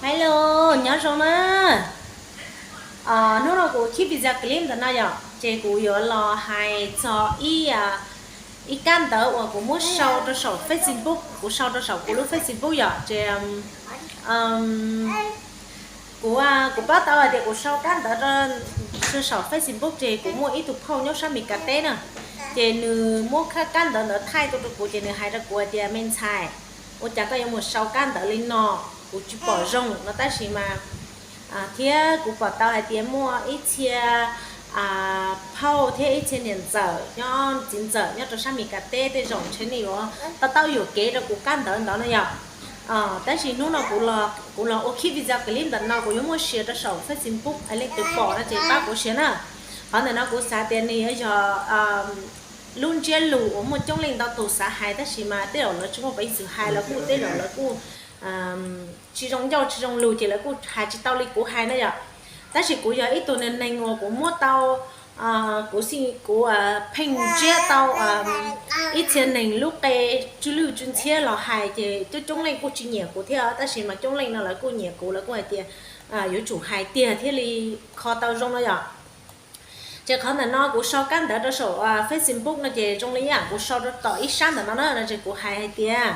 Hello, nyob zoo na. Hnub no kuv khib video clip ntawm no yom, ces kuv yuav los hais txog ib, ib kab ntawv uas kuv muab sau rau saum Facebook, kuv sau rau saum kuv lub Facebook yom, ces kuv, kuv paub tau hais tias kuv sau kab ntawv rau saum Facebook ces kuv muaj ib tug phauj nyob sab Meskas teb na, ces nws muab kab ntawv ntawd thaij tuaj rau kuv ces nws hais rau kuv hais tias, me ntxhais, ua cas koj yuav mus sau kab ntawv li no, kuv tsis pom zoo no tab sis mas thiab kuv pom tau hais tias muaj ib txhia phauj thiab ib txhia niam ntxawm nyob, txiv ntxawm nyob rau sab Meskas teb tej zaum ntshe nej yuav tau taub yuam kev rau kuv kab ntawv ntawd no yom. Tab sis hnub no kuv los ua khib video clip ntawm no kuv yuav muab share rau saum Facebook, leej twg pom no ces pab kuv share na. Qhov ntawm no kuv xav tias nws yuav yog lub ntsiab lus uas muaj coob leej ntau tus xav hais tab sis mas tej zaum lawv tsis muaj peev xwm hais, lawv kuj tej zaum lawv kuj tsis zoo ncauj tsis zoo lus ces lawv kuj hais tsis tau li kuv hais na yom. Tab sis kuv yog ib tug neeg uas kuv muab tau, kuv xi, kuv pheej ntsiab tau ib txhia neeg lub qe tsw lwj tsw ntxhiab los hais ces coob coob leej kuj tsis nyiam kuv thiab tab sis mas coob leej no lawv kuj nyiam kuv, lawv kuj hais tias yuav tsum hais tiag thiaj li kho tau zoo no yom. Ces qhov ntawm no kuv sau kab ntawv rau saum Facebook no ces zoo li ib yam kuv sau rau tom ib sab ntawm no na no ces kuv hais hais tias,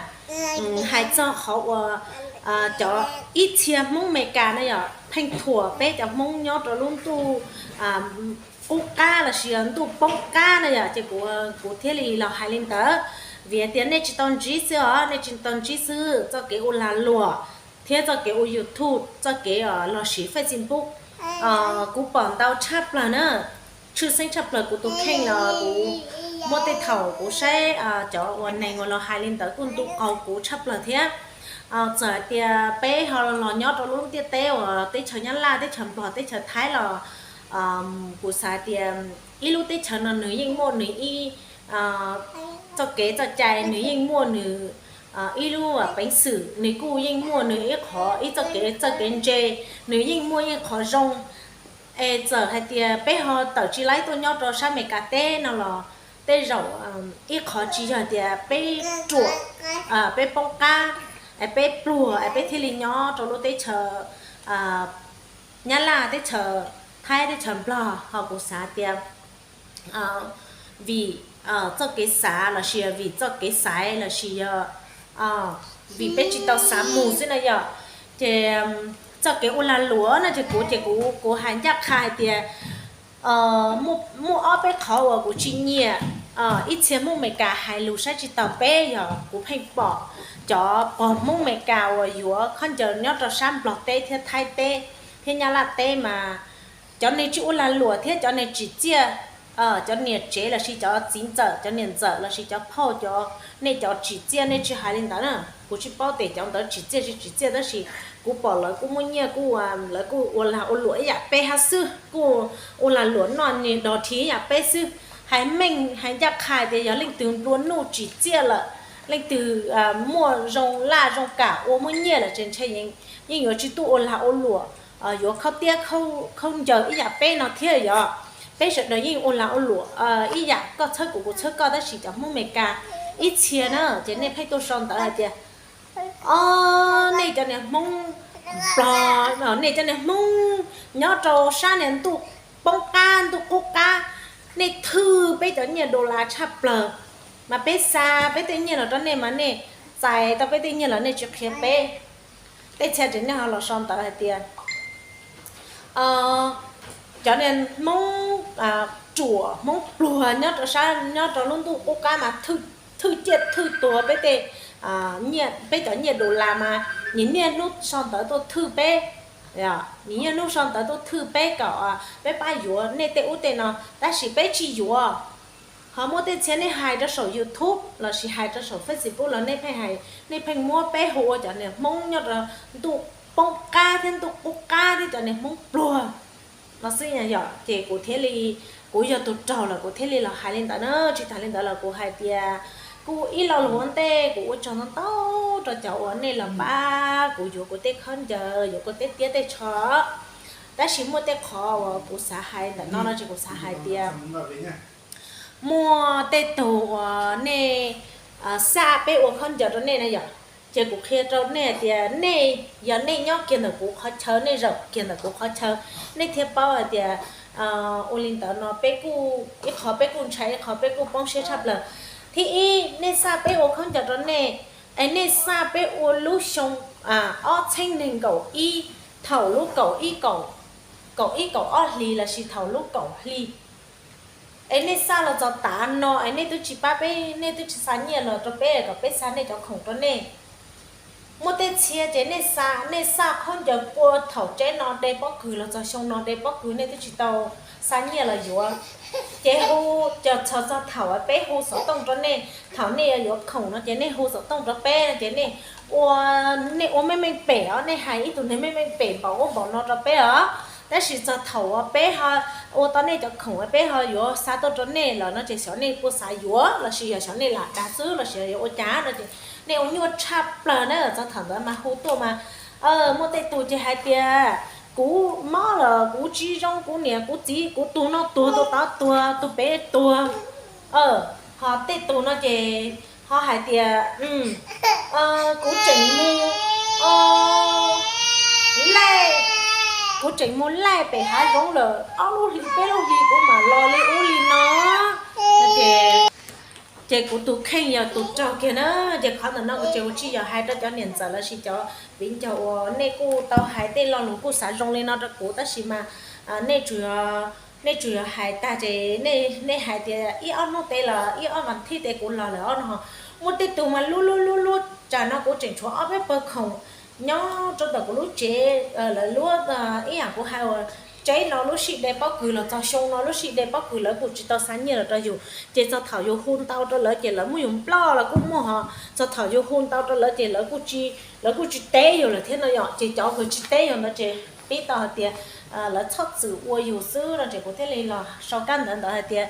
hais txog qhov uas cov ib txhia Hmoob Meskas na yom pheej thuam peb cov Hmoob nyob rau lub ntuj qub qab lossis ntuj poob qab na yom ces kuv thiaj li los hais li ntawd. Vim tias nej tsis tau ntsib xwb os, nej tsis tau ntsib xwb txoj kev ua lag luam thiab txoj kev ua YouTube, txoj kev los siv Facebook. Kuv pom ntau tshaj plaws na, tshwj xeeb tshaj plaws kuv tus kheej los kuv muaj tej thaum kuv saib cov uas neeg uas los hais li ntawd kuj ntu qaug kuv tshaj plaws thiab. Txawm hais tias peb ho los nyob rau lub ntiaj teb uas teb chaws Nyab Laj, teb chaws Nplog, teb chaws Thaib los kuv xav tias ib lub teb chaws no nws yeej muaj nws ib txoj kev txoj cai, nws yeej muaj nws ib lub peev xwm, nws kuj yeej muaj nws ib qhov ib txoj kev txoj kev ntse, nws yeej muaj yeej qhov zoo. Es txawm hais tias peb ho tawm tsis laib tuaj nyob rau sab Meskas teb no los tej zaum ib qhov tsis yog tias peb ruam, peb poob qab, peb pluag es peb thiaj li nyob rau lub teb chaws Nyab Laj, teb chaws Thaib, teb chaws Nplog, ho kuv xav tias vim txoj kev xav lossis vim txoj kev xaiv lossis yog vim peb tsis tau xav mus xwb na yom. Ces txoj kev ua lag luam no ces kuv ces kuv kuv hais ncaj qha hais tias muaj ob peb qhov uas kuv tsis nyiam ib txhia Hmoob Meskas hais lus saib tsis taus peb. Yog kuv pheej pom cov pog Hmoob Meskas uas yuav khaub ncaws nyob rau sab Nplog teb thiab Thaib teb thiab Nyab Laj teb mas cov neeg tsis ua lag luam thiab cov neeg tsim txiaj cov niam tsev lossis cov txiv ntxawm, cov niam ntxawm lossis cov phauj, cov nej cov tsim txiaj nej tsis hais li ntawd na. Kuv tsis paub tias cov ntawd tsim txiaj tsis tsim txiaj tab sis kuv pom lawv kuj muaj nyiaj kuj lawv kuj ua lag ua luam ib yam peb hab xwb, kuj ua lag luam noj niag dog thi ib yam peb xwb. Hais meej hais ncaj qha tias yog leej twg nplua nuj tsim txiaj lawm, leej twg muaj zoo laj zoo kam ua muaj nyiaj lawm ces ntshe yeej yuav tsis tuaj ua lag ua luam yuav khaub tiab khaub ncaws ib yam peb no thiab yog. Peb sawv daws yeej ua lag ua luam ib yam, koj txhawb kuv kuv txhawb koj tab sis cov Hmoob Meskas ib txhia na ces nej pheej tuaj sau ntawv hais tias o nej cov niag Hmoob Nplog, nej cov niag Hmoob nyob rau sab niag ntuj poob qab ntuj qub qab, nej thwj peb cov nyiaj dollar tshaj plaws, mas peb xa peb tej nyiaj los rau nej mas nej txais tau peb tej nyiaj los nej tsis qhia peb. Tej txhia ces nej ho los sau ntawv hais tias cov niag Hmoob ruam Hmoob pluag nyob rau sab nyob rau lub ntuj qub qab mas thwj ciaj thwj tuag peb tej, peb cov nyiaj dollar mas nim niaj hnub sau ntawv tuaj thwj peb, nim niaj hnub sau ntawv tuaj thwj peb kom peb pab yuav nej tej ub tej no tab sis peb tsis yuav. Ho muaj tej txhia nej hais rau saum YouTube lossis hais rau saum Facebook los nej pheej hais, nej pheej muab peb hu ua cov niag Hmoob nyob rau ntuj poob qab thiab ntuj qub qab thiab cov niag Hmoob pluag no xwb yom. Ces kuv thiaj li, kuv yog tus raug lawm kuv thiaj li los hais li ntawd na. Tsis tas li ntawd los kuv hais tias kuj ib lo lus ua ntej kuv ua tsaug ntau ntau rau cov uas nej los pab kuv yuav kuv tej khaub ncaws, yuav kuv tej tiab tej tsho. Tab sis muaj tej qhov uas kuv xav hais ntawm no no ces kuv xav hais tias muaj tej tug uas nej xa peb ua khaub ncaws rau nej na yom. Ces kuv qhia rau nej hais tias nej, yog nej nyob kiag ntawm kuv qhov chaw, nej zaum kiag ntawm kuv qhov chaw, nej thiaj paub hais tias ua li ntawd no peb kuj ib qho peb kuj ntshai, ib qho peb kuj poob siab tshaj plaws. Thib ib, nej xaj peb ua khaub ncaws rau nej, es nej xaj peb ua lub xyoo ob txhiab nees nkaum ib, thaum lub kaum ib, kaum ib kaum ob hlis lossis thaum lub kaum hli, es nej xaj los txog tav no es nej twb tsis pab peb, nej twb tsis xa nyiaj los rau peb kom peb xa nej cov khoom rau nej. Muaj tej txhia ces nej xa, nej xaj khaub ncaws pua thaum tseb no de pob kws los txog xyoo no de pob kws nej twb tsis tau xa nyiaj los yuav. Ces hu, cov txog txog thaum peb hu xov tooj rau nej, thaum nej yuav khoom no ces nej hu xov tooj rau peb no ces nej ua, nej ua meej meej pem os, nej hais ib tug neeg meej meej pem npaum ub npaum no rau peb os. Tab sis txog thaum uas peb ho ua tau nej cov khoom uas peb ho yuav xa tuaj rau nej lawm no ces xyov nej puas xav yuav lossis yog xyov nej lam dag xwb lossis yuav ua cas no ces nej ua nyuaj tshaj plaws na. Txog thaum ntawd mas hu tuaj mas muaj tej tug ces hais tias kuv mob los kuv tsis zoo, kuv niam kuv txiv kuv tus no tuag, tus tod tuag, tus pem tuag. Ho tej tus no ces ho hais tias kuv tseem mus laij, kuv tseem mus laij pem hav zoov lawm ob lub hlis peb lub hlis kuv mam los li ub li no. Ces, ces kuv tus kheej yog tus raug kiag na. Ces qhov ntawm no kuv ces kuv tsis yog hais rau cov niam ntxawm lossis cov viv ncaus uas nej kuj tau hais tej lo lus kuj xav zoo li no rau kuv tab sis mas nej tsuas, nej tsuas yog hais tag ces nej hais tias ib ob hnub tes los ib ob vas thib tes kuv los lawm os no. Muaj tej tug mas lub lub lub lub tsam no kuv tseem tshuav ob peb pawg khoom nyob rau ntawm kuv lub tsev, lawv luab ib yam kuv hais uas tseb no lub sij de pob kws los txog xyoo no lub sij de pob kws lawv kuj tsis tau xa nyiaj los rau yus. Ces txog thaum yus hu ntau rau lawv ces lawv muab yus nploj los kuj muaj ho. Txog thaum yus hu ntau rau lawv ces lawv kuj tsis, lawv kuj tsis teb yus lawm thiab no yom. Ces cov uas tsis teb yus ntawd ces pib tau hais tias lawv txhob txwm ua yus xwb no ces kuv thiaj li los sau kab ntawv ntawd hais tias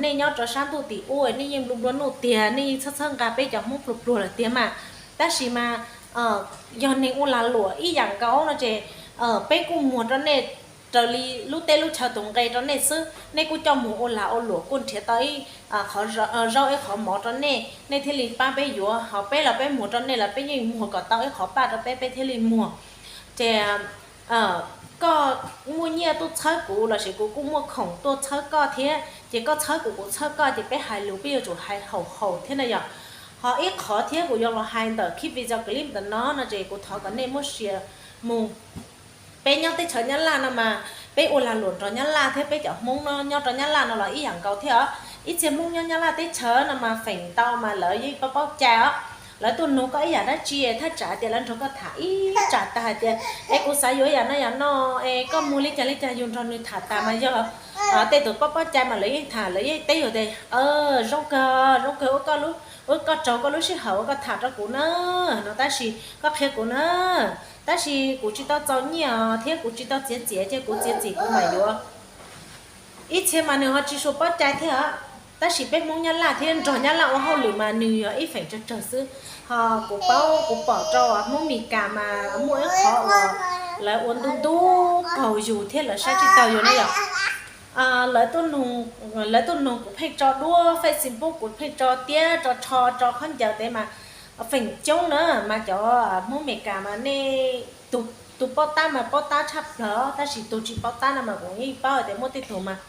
nej nyob rau sab ntuj tim ub nej yeej nplua nplua nuj tiag, nej yeej txhawb txhawb nqa peb cov Hmoob pluag pluag lawm tiag mas. Tab sis mas yog neeg ua lag luam ib yam nkaus no ces peb kuj muag rau nej raws li lub teb lub chaw tus nqe rau nej xwb. Nej kuj coj mus ua lag ua luam kuj nrhiav tau ib qho zaub ib qho mov rau nej, nej thiaj li pab peb yuav. Ho peb los peb muag rau nej los peb yeej muag kom tau ib qho paj rau peb peb thiaj li muag. Ces koj muaj nyiaj tuaj txhawb kuv lossis kuv kuj muaj khoom tuaj txhawb koj thiab, ces koj txhawb kuv kuv txhawb koj ces peb hais lus peb yuav tsum hais haum haum thiab na yom. Ho ib qhov thiab kuv yuav los hais ntawm khib video clip ntawm no no ces kuv thov kom nej muab share mus. Peb nyob teb chaws Nyab Laj no mas peb ua lag luam nrog Nyab Laj thiab peb cov Hmoob no nyob rau Nyab Laj no los ib yam nkaus thiab os. Ib txhia Hmoob nyob Nyab Laj teb chaws no mas feem ntau mas lawv yeej paub paub cai os. Lawv tuaj nug koj ib yam dab tsi thaj tsam tias lawv nrog koj tham ib tsam tag hais tias es kuv xav yuav yam no yam no, es koj muag li cas li cas yus nrog nws tham tas mas yog tej tus paub paub cai mas lawv yeej tham lawv yeej teb yus tias zoo kawg zoo kawg, ua koj tsaug koj lub sij hawm uas koj tham rau kuv na no tab sis koj qhia kuv na, tab sis kuv tsis tau txaus nyiaj thiab kuv tsis tau txiav txim ces kuv txiav txim kuv mam yuav. Ib txhia mas nws ho tsis sua paub cai thiab, tab sis peb Hmoob Nyab Laj thiab nrog Nyab Laj ua hauj lwm mas nws yog ib feem tsawg tsawg xwb. Ho kuv paub kuv pom rau Hmoob Mes Kas mas muaj ib qhov uas lawv ua ntu ntu kaug yus thiab lawv saib tsis taus yus na yom. Lawv tuaj nug kuv pheej tso duab Facebook, kuv pheej tso tiab tso tsho tso khaub ncaws tes mas feem coob na mas cov Hmoob Mes Kas mas nej, tus paub tab mas paub tab tshaj plaws tab sis tus tsis paub tab no mas kuv yeej paub tias muaj tej tug mas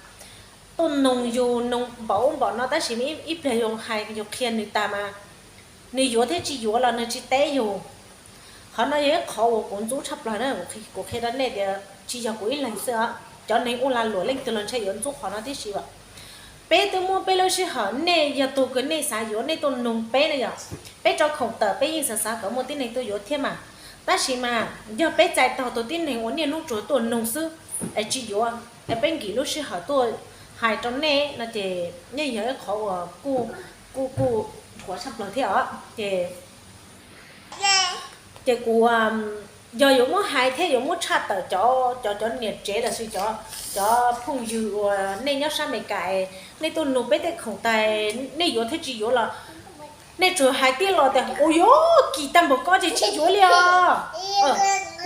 tuaj nug yus npaum ub npaum no tab sis ib pliag yus hais yus qhia nws tas mas nws yuav thiab tsis yuav los nws tsis teb yus. Qhov no yog ib qhov uas kuv ntxub tshaj plaws na, kuv qhia rau nej tias tsis yog kuv ib leeg xwb os, cov neeg ua lag luam leej twg los ntshe yuav ntxub qhov no tib si as. Peb twb muaj peb lub sij hawm, nej yog tus uas nej xav yuav nej tuaj nug peb na yom, peb tso khoom tawm peb yeej xav xav kom muaj tib neeg tuaj yuav thiab mas. Tab sis mas yog peb txais tau tus tib neeg uas niaj hnub tsuas tuaj nug xwb es tsis yuav es peb nkim lub sij hawm tuaj hais rau nej no ces yeej yog ib qhov uas kuj, kuj, kuj dhuav tshaj plaws thiab os. Ces, ces kuv, yog yuav muab hais thiab yuav muab tshaj tawm cov, cov, cov niam tsev los sis cov, cov phooj ywg uas nej nyob sab Amelikas, nej tuaj nug peb tej khoom tas nej yuav thiab tsis yuav los nej tsuas hais tiab los tias kuv yuav kis tag npaum ko ces tsis yuav li os.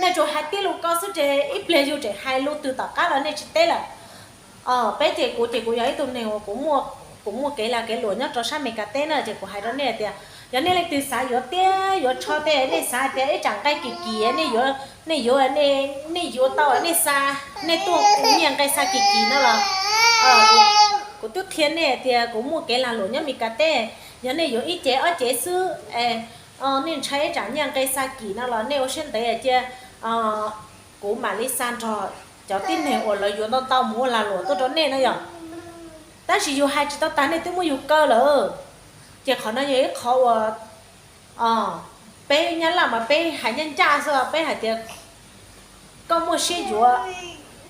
Nej tsuas hais tiab los ko xwb ces ib pliag yus tseem hais lus twg tom qab los nej tsis teb lawm. Peb ces kuv ces kuv yog ib tug neeg uas kuv muaj kev lag kev luam nyob rau sab Amelikas teb na ces kuv hais rau nej tias Yog nej leej twg xav yuav tiab yuav tsho tej, nej xav tias ib tsam nqe kim kim, nej yuav, nej yuav, nej yuav tau nej xa, nej tuaj ua nyiaj nqe xa kim kim no los, kuv twb qhia nej tias kuv muaj kev lag luam nyob Meskas teb. Yog nej yuav ib cev ob cev xwb, nej ntshai ib tsam nyiaj nqe xa kim no los nej ua siab ntev cia kuv mam li xa nrog cov tib neeg uas lawv yuav ntau ntau mus ua lag luam tuaj rau nej no yom. Tab sis yus hais tsis tau tag, nej twb muab yus kaw lawm. Ces qhov no yog ib qhov uas peb Nyab Laj mas peb hais ncaj ncaj xwb, peb hais tias koj muaj siab yuav,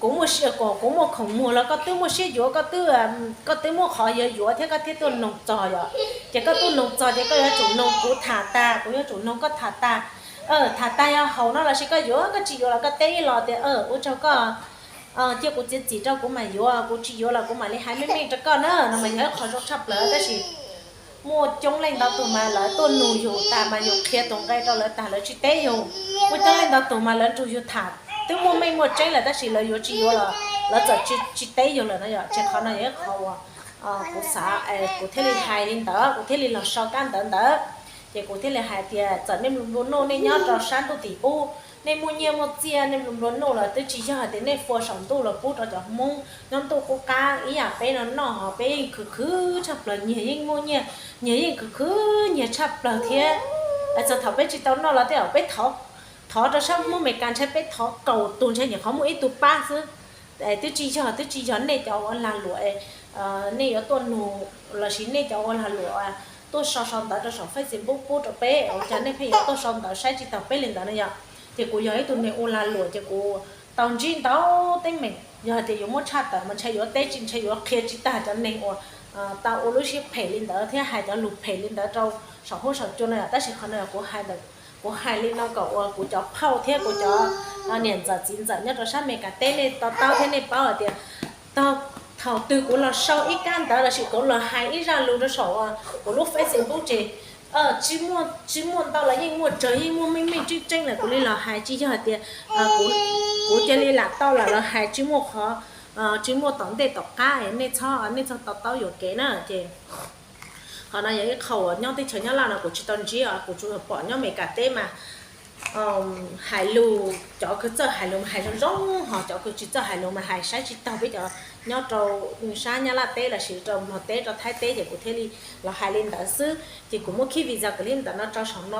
kuv muaj, kuv muaj khoom muag los koj twb muaj siab yuav, koj twb, koj twb muaj qhov yuav yuav thiab koj thiaj tuaj noog txog yom. Ces koj tuaj noog txog ces koj yuav tsum noog kuv tham tag, kuv yuav tsum noog koj tham tag. Tham tag yog haum no los sis koj yuav, koj tsis yuav los koj teb ib los tias ua tsaug koj cia kuv txiav txim rau kuv mam yuav, kuv tsis yuav los kuv mam li hais meej meej rau koj na no mas yog ib qho zoo tshaj plaws. Tab sis muaj coob leej ntau tus mas lawv tuaj nug yus tas mas yus qhia tus nqe rau lawv tas lawv tsis teb yus. Muaj coob leej ntau tus mas lawv nrog yus tham twb muaj meej muaj tseeb lawm tab sis lawv yuav tsis yuav los lawv txawm tsis teb yus lawm no yom. Ces qhov no yog ib qho uas kuv xav, kuv thiaj li hais li ntawd, kuv thiaj li los sau kab ntawv ntawd. Ces kuv thiaj li hais tias txawm nej nplua nuj nej nyob rau sab ntuj tim ub, nej muaj nyiaj muaj txiaj, nej nplua nuj los twb tsis yog hais tias nej fua saum ntuj los pub rau cov Hmoob nyob ntuj qub qab ib yam peb no noj, ho peb yeej khwv khwv tshaj plaws, nyias yeej muaj nyiaj, nyias yeej khwv khwv nyias tshaj plaws thiab. Txog thaum peb tsis tau noj los tej zaum peb thov, thov rau sab Hmoob Meskas ntshai peb thov kaum tus ntshai nyuam qhuav muaj ib tug pab xwb. Twb tsis yog, twb tsis yog nej cov ua lag luam, nej yuav tuaj nug lossis nej cov ua lag luam tuaj sau sau ntawv rau saum Facebook pub rau peb, ua cas nej pheej yuav tuaj sau ntawv saib tsis taus peb li ntawd no yom. Ces kuv yog ib tug neeg ua lag luam ces kuv tau ntsib ntau teeb meem, yog hais tias yuav muab tshaj tawm mas ntshai yuav teb tsis, ntshai yuav qhia tsis tag cov neeg uas tau ua lub siab phem li ntawd thiab hais cov lus phem li ntawd rau saum huab saum cua no yom. Tab sis qhov no kuv hais li no kom uas kuv cov phauj thiab kuv cov niam ntxawm txiv ntxawm nyob rau sab Meskas teb nej to taub thiab nej paub hais tias thaum twg kuv los sau ib kab ntawv lossis kuv los hais ib zaj lus rau saum kuv lub Facebook ces tsis muaj ntau los yeej muaj tsawg, yeej muaj meej meej tseeb tseeb lawm kuv li los hais. Tsis yog hais tias kuv cia li lam tau lam los hais tsis muaj qhov, tsis muaj tom ntej tom qab, nej txhob, nej txhob to taub yuam kev na. Ces qhov no yog ib qho uas nyob teb chaws Nyab Laj no kuv tsis tau ntsib os, kuv tsuas pom nyob Meskas teb mas hais lus, cov kws txawj hais lus mas hais zoo zoo, ho cov kws tsis txawj hais lus mas hais saib tsis taug peb cov nyob rau sab Nyab Laj teb lossis rau Nplog teb rau Thaib teb ces kuv thiaj li los hais li ntawd xwb. Ces kuv muab khib video clip ntawm no tso saum no,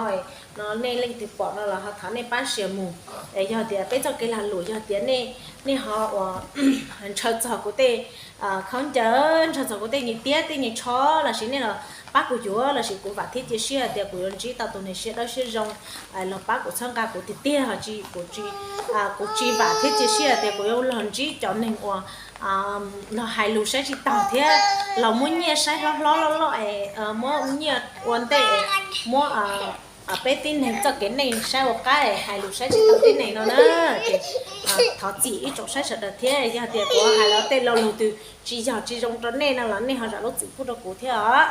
no nej leej twg pom no los ho thov nej pab share mus. Yog tias peb txoj kev lag luam yog tias nej, nej ho uas ntshaw txog kuv tej khaub ncaws, ntshaw txog kuv tej nyuag tiab tej nyuag tsho lossis nej los pab kuv yuav lossis kuv vam thiab cia siab tias kuv yuav ntsib tau tus neeg siab dawb siab zoo los pab kuv txhawb nqa kuv tiag tiag. Kuv tsis vam thiab cia siab tias kuv yuav los ntsib cov neeg uas los hais lus saib tsis taug thiab los muab nyiaj saib hlob hlob loj loj, muab nyiaj ua ntej, muab peb tib neeg txoj kev neej saib ua qab, hais lus saib tsis taug tib neeg no na. Ces thov txim ib tsoom saib sawv daws thiab, yog tias kuv hais los tej lo lus twg tsis yog tsis zoo rau nej no los nej ho zam lub txim pub rau kuv thiab os.